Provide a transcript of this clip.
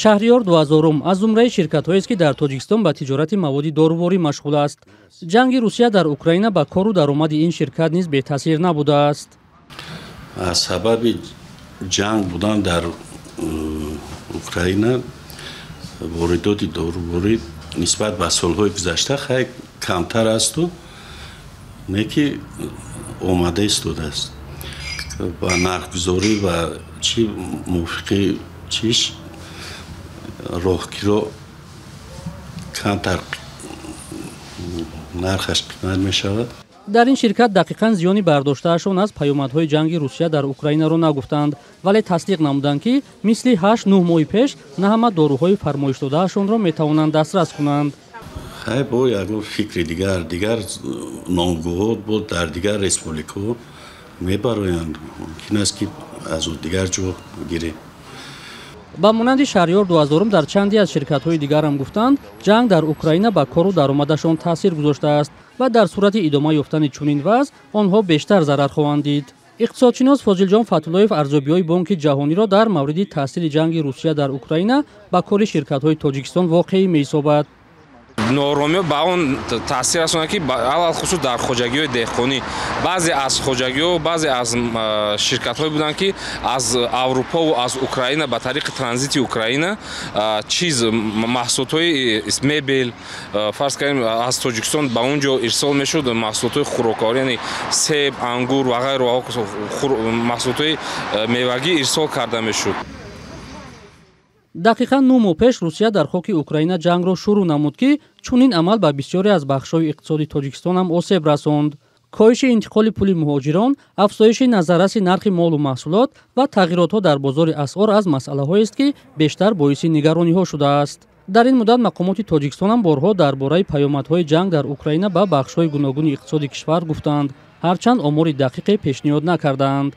Шаҳриёр 2000 аз зумраи ширкатҳоест, ки дар Тоҷикистон ба тиҷорати маводи доруворӣ машғул аст. Ҷанги Русия дар Украина ба кору даромади ин ширкат низ бетаъсир набудааст. Аз сабаби ҷанг будан дар Украина воридоти доруворӣ нисбат ба солҳои гузашта хеле камтар асту не ки омада истодааст ба нархгузорӣ ва чӣ мувофиқи чиш роҳкиро камтар нархаш қимат мешавад. Дар ин ширкат дақиқан зиёни бардоштаашон аз паёмадҳои ҷанги Русия дар Украинаро нагуфтанд, вале тасдиқ намуданд, ки мисли 8-9 моҳи пеш на ҳама доруҳои фармоишдодаашонро метавонанд дастрас кунанд. Хай, бо ягон фикри дигар, дигар номгӯҳо бо дар дигар республикаҳо мебароянд, мумкин аст, ки аз дигар ҷо гирем. Ба монанди Шаҳриёр 2000 дар чанде аз ширкатҳои дигарам гуфтанд, ҷанг дар Украина ба кору даромадашон таъсир гузоштааст ва дар сурати идома ёфтани чунин вазъ онҳо бештар зарар хоҳанд дид. Иқтисодшинос Фозилҷон Фатуллоев арзёбиҳои Бонки Ҷаҳониро дар мавриди таъсири ҷанги Русия дар Украина ба кори ширкатҳои Тоҷикистон воқеӣ меҳисобад. Нооромиҳо ба он таъсир расонад, ки алалхусус дар хоҷагиҳои деҳқонӣ баъзе аз хоҷагиҳо, баъзе аз ширкатҳое буданд, ки аз Аврупову аз Украина ба тариқи транзити Украина чиз, маҳсулотҳои мебел, фарз кардем, аз Тоҷикистон ба он ҷо ирсол мешуд, маҳсулотҳои хӯрокворӣ, яъне себ, ангур ва ғайру маҳсулотҳои мевагӣ ирсол карда мешуд. Дақиқан 9 моҳ пеш Русия дар хоки Украина ҷангро шурӯъ намуд, ки чунин амал ба бисёре аз бахшҳои иқтисоди Тоҷикистон ҳам осеб расонд. Коҳиши интиқоли пули муҳоҷирон, афзоиши назарраси нархи молу маҳсулот ва тағйиротҳо дар бозори асъор аз масъалаҳоест, ки бештар боиси нигарониҳо шудааст. Дар ин муддат мақомоти Тоҷикистон ҳам борҳо дар бораи паёмадҳои ҷанг дар Украина ба бахшҳои гуногуни иқтисоди кишвар гуфтанд, ҳарчанд омори дақиқе пешниҳод накардаанд.